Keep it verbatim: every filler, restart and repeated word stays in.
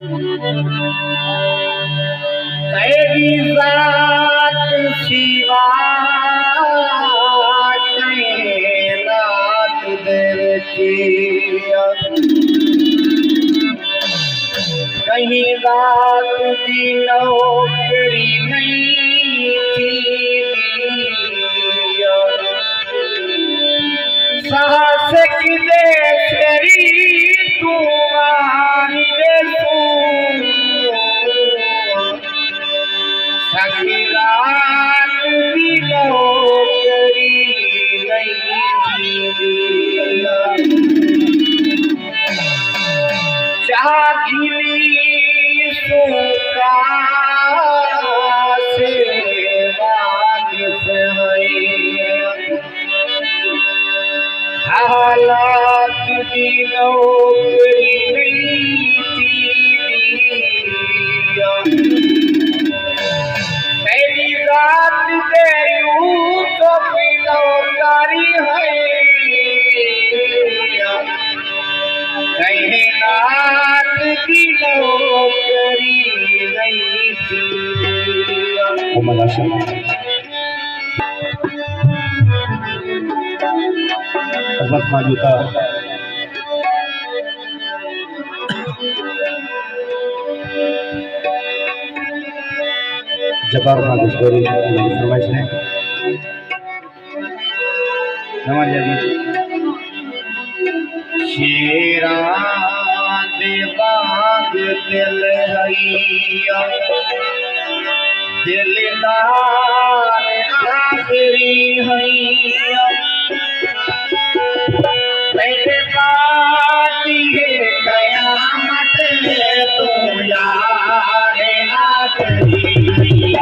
تیݙی ذات سوا کائنات دے وچ کہیں ذات دی نوکری نہیں تھیندی۔ ساہ سکدے سری توں مار ݙیسوں، سکرات دی نوکری نہیں تھیندی۔ چاہ گھنی سوں کاسے واقف ہئی۔ حالات دی نوکری نہیں تھیندی۔ تیݙی ذات دے یوسف نوکری ہئی۔ کائنات دی نوکری نہیں تھیندی۔ محمد ہاشم۔ عظمت خان جوتا، جبار خان گسگوری، انہاں دی فرمائش نے۔ نواں جدید۔ شیراں دے وانگ دل ہئی، دلدار آخری ہئی۔ تیݙے بعد ہے قیامت، توں یار آخری ہئی۔